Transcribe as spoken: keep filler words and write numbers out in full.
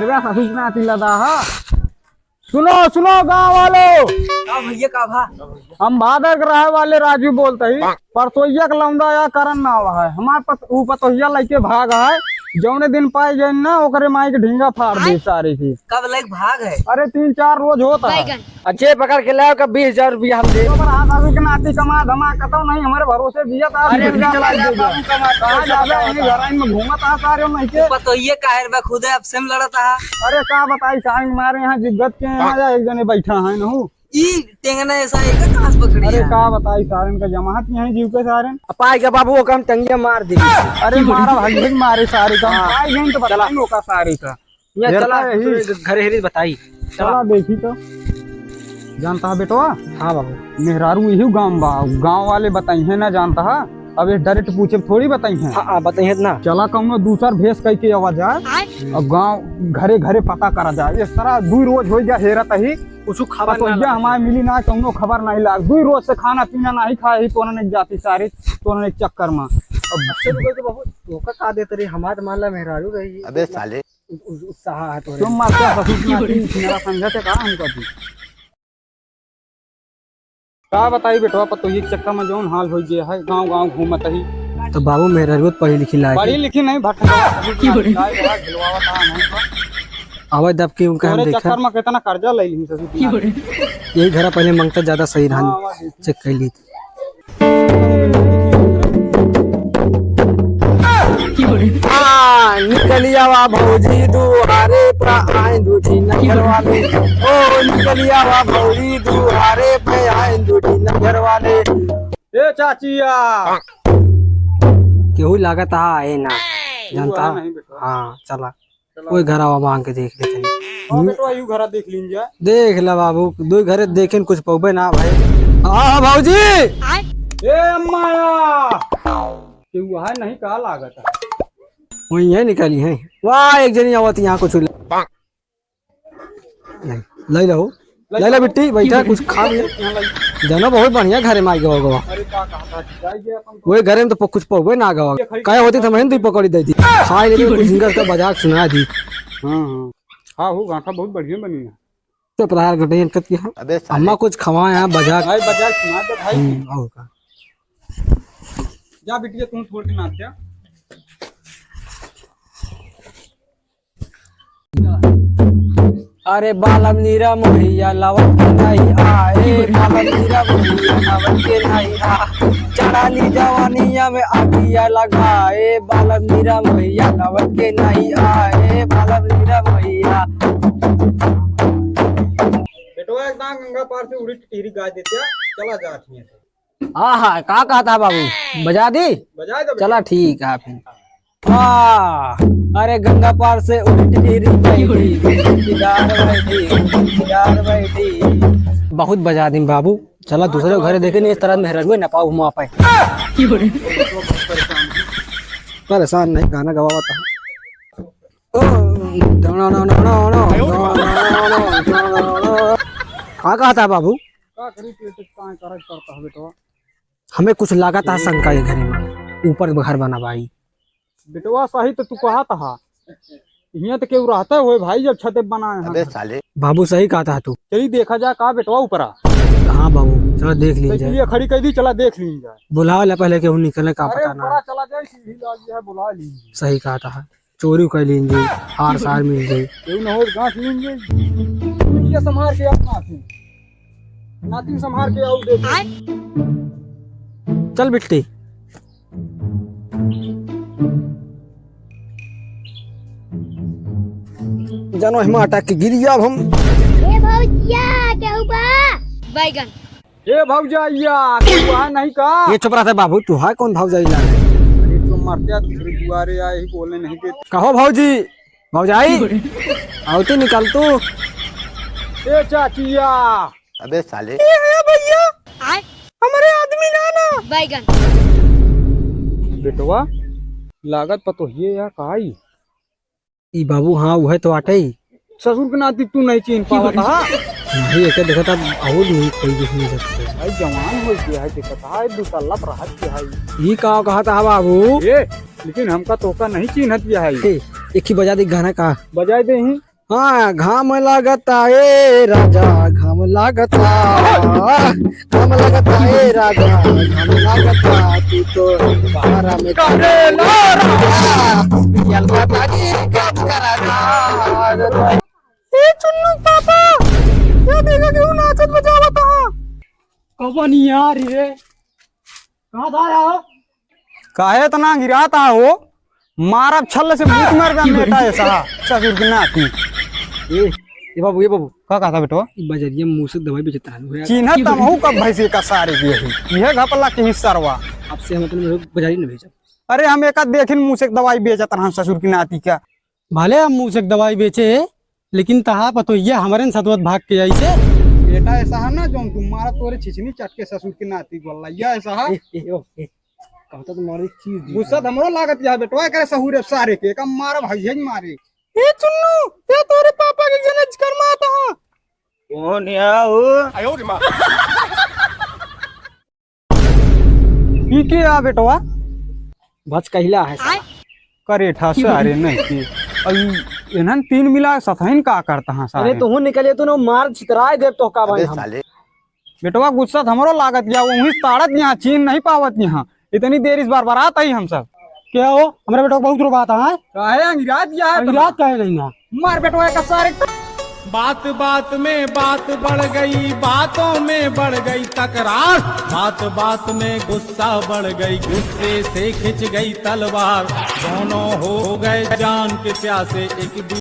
तेरा ससुर ना तिला दा हा। सुनो, सुनो गाँव वालो। का भैया, का भा? हम भादर के रहे वाले राजू बोलत ही। परसोइया के लौंडा या करन नाव है। हमार पत-, ऊ पतोहिया लइके भाग है। जौने दिन पाई गइन ना, ओकरे माई के ढींगा फाड़ दे सारे की। कब लइके भाग है? अरे तीन चार रोज होत है। अच्छे पकड़ के लाओ, का बीस हजार रुपया हम दे। तो पर हाथ आवे के नाती कमा धमा कतौ नहीं, हमारे भरोसे दिया था, अरे, बीस हजार चला लाग जा, दे बाबू, दिया। कमा, कहाँ पैसा जावे, कमा, यहीं कमा। घर में घूमत आ सारे नहीं के। पतोहिए काहे बा, खुदे आपसे में लड़त हा। अरे, का बताई, सारे हमारे यहाँ जिद्दत के यहाँ जा, एक जने बैठा है नहु। ई टेंगना ऐसा है, का कहाँ से पकड़ी अरे, है? का बताई, सारन का जमात नहीं है जीव के सारन। अब पाई के बाबू, ओका हम टंगिया मार दी। अरे, मारा भाई, भाई, मारे सारे का। हाँ। पाई गइन तो चला। बताई ओका सारे का। यहाँ हेरता चला, यही। दूसरे घरे हेरी बताई। चला। चला देखी तो। जानता है बेटवा? हाँ बाबू। मेहरारू यही गाँव बा, गाँव वाले बताई है ना, जानता है? अब ये direct पूछे थोड़ी बताई है। हाँ, हाँ, बताई है ना। चला कौनो दूसर भेस कह के आवा जाए। आय। अब गाँव घरे घरे पता करा जाए। इस तरह दुई रोज हो गया हेरत ही। कुछ खबर ना पतोहिया लगा। हमारे मिली ना, कौनो खबर नहीं लाग। दुई रोज से खाना पीना नहीं खाए ही, तोरन एक जाती सारे, तोरन एक चक्कर में। अब अच्छे लोगों के बहुत धोखा खा देते रहे, हमारे मान ला मेहरारू रही। अबे साले। उ-, उ-, उत्साह है तोरे। तुम मारते हो, ससुर की नाती, मेरा समझा थे कहाँ हमको तू? का बताई बेटवा, पतोही के चक्कर में जौन हाल हो गया है, गाँव गाँव घूमत ही। तो बाबू मेहरारू तो पढ़ी लिखी लायक है। पढ़ी लिखी नहीं, भटका, ससुर की नाती, लायक है, झुलवावत आ नहीं तो। आवे दब के उनका हम तोरे देखा। चक्कर में कितना कर्जा ले ली ससुर की नाती। यही घरा पहले मंगता ज्यादा सही रहन। हाँ, आवाज देती। Check कर ली। आ, निकलिया वा भौजी दुआरे पर आए दू ठे नजर वाले। ओ, निकलिया वा भौजी दुआरे पे आए दू ठे नजर वाले। ए चाचिया। केहू लागत हा आए ना। केहू जानता? आए नहीं बेटा। हाँ, चला। चला। कोई घरवा मांग के देख लेते हैं। हाँ, बेटवा, यू घरा देख लीन जा। देख ला बाबू, दो घरे देखेन कुछ पौबे ना भाई। हाँ, हाँ, भौजी। ए माया, केहू है नहीं का लागत है? वही है निकाली है। वाह, एक जनी आवत यहाँ कुछ ले। ले लो, ले लो बिट्टी, बैठा कुछ खा ले। जानो बहुत बढ़िया घरे मार गवा गवा। अरे का कहा था, जाइए अपन। वही घरे में तो प-, कुछ पौबे ना गवा। कहे होती तो मैं दी पकौड़ी दे दी। खाई ले कुछ सिंगर का बजा के सुना दी। हाँ, हाँ। हाँ, हो गांठा बहुत बढ़िया बनी है। तो प्रहार घटे इनकत की है। अबे साले। अम्मा कुछ खवाए हैं बजा के। भाई बजा के सुना दे भाई। हम्म, और का। जा बिटिया तू छोड़ के नाच जा। अरे बालम नीरा मोहिया लवट के नहीं आए, बालम नीरा मोहिया लवट के नहीं आ, चढ़ाली जवानिया में आगिया लगाए, बालम नीरा मोहिया लवट के नहीं आए, बालम नीरा मोहिया। बेटवा एकदम गंगा पार से उड़ी टिहरी गाय देते, चला जा हियां से। हाँ, हाँ, का कहता है बाबू? बजा दी? बजा दो बेटा। चला, ठीक है फिर। हाँ, अरे गंगा पार से उल्टी गिरी बैठी, किनार बैठी, किनार बैठी। बहुत बजा दिन बाबू, चला दूसरे घरे देखे नहीं, इस तरह मेहरारू ना पाओ हम आप। परेशान नहीं, गाना गवावत है। का कहता है बाबू? का करी, पेट का करत करता है बेटवा। हमें कुछ लागत है शंका ये घरे में, ऊपर घर बना भाई। बेटवा सही तो तू कहत हा, हियां तो केहू रहता होए भाई जब छते बनाए हैं अबे घर। साले। बाबू सही कहता है तू। चली देखा जा का बेटवा ऊपरा। हाँ बाबू, चलो देख लीन जाए। चलिए खड़ी कर दी, चला देख लीन जाए। बुलाओ ले पहले केहू निकले का अरे पता ना। ऊपरा चला जाए, सीढ़ी लाग गया है, बुला लीन जाए। सही कहता है। चोरी कर लीन जाई, हार सार मिल जाई। केहू न हो, गांठ लीन जाई। बिटिया संभार के आओ, नाती। नाती संभार के आओ, देखो। चल बिट्टी। जानो हिमा अटक के गिरी अब हम। ए भौजिया, केहू बा? बैगन। ए भौजाइया, तू आ नहीं का? ये चुप रहते बाबू, तू है कौन भौजाई लागे? अरे तो मरते दूसरे दुआरे आए ही बोलने नहीं देते। कहो भौजी, भौजाई, आवती निकल तू। ए चाचिया। अबे साले। ए है भैया, आय। हमारे आदमी ना ना। बैगन। बेटवा, लागत पतोहिए या काई? ई बाबू, हाँ, उहे तो आटे ही। ससुर के नाती तू नहीं चीन पावत हा? नहीं, एके देखत अब और नहीं कोई दिख नहीं सकते। भाई जवान हो गया है, देखत हा, दू साल रहत के है। ई का कहत हा बाबू? ए, लेकिन हमका तोका नहीं चीन्हत के है। ए, एक ही बजा दे गाना का। बजाए दे ही। हाँ, घाम लागता ए राजा, घाम लागता, घाम लागता ए राजा, घाम लागता, तू तो बहारा में करेला राजा, पियल का पानी कम करा जा। ए चुन्नू पापा, ये देखा केहू नाचत बजावत ह। कौन यार रे? कहाँ से आया हो? काहे इतना गिरात हो? मारब छल्ल से भूत मर जा बेटा ऐसा, ससुर के नाती। ए, ए बाबू, ए बाबू। का कहता बेटवा? ई बजरिया में मूसक दवाई बेचत रहन, उहे चिन्हत तमहू कब भैंसी का सारे की है। यह घपला के हिस्सा रवा। अब से हम अपने बजरी न भेजब। अरे हम एका देखिन मूसक दवाई बेचत रहन ससुर की नाती का। भले हम मूसक दवाई बेचे, लेकिन तहार पतोहिया हमरे न सतवत भाग के आई से। बेटा ऐसा है ना, जौन तू मारा तोरे छिछनी चट के ससुर की नाती गोल्ला, या ऐसा है? ए, ए, ओ, ए, कहता तो मारे चीज दी। गुस्सा तो हमरो लागत या बेटवा करे सहूरे सारे के, का मारा भाई है मारे। ए चुन्नू, ये तोरे पापा के जने कर्मा था। कौन या हो? ई के आ बेटवा? बच कहिला है साला। करेठा सारे नहीं के। अब इन्हन तीन मिला सथइन का करता हाँ सारे? अरे तू निकले तू ना मार छितराए दे तो का भाई हम। बेटवा गुस्सा त हमरो लागत या, वहीं ताड़त यहाँ चीन नहीं पावत यहाँ। इतनी देर इस बार बारात आई हम सब। क्या हो? हमरा बेटवा बहुत रोबात है। काहे अंगिरात या है अंगिरात काहे नहीं ना? मार बेटवा का सारे। बात बात में बात बढ़ गई, बातों में बढ़ गई तकरार। बात बात में गुस्सा बढ़ गई, गुस्से से खिंच गई तलवार। दोनों हो गए जान के प्यासे, एक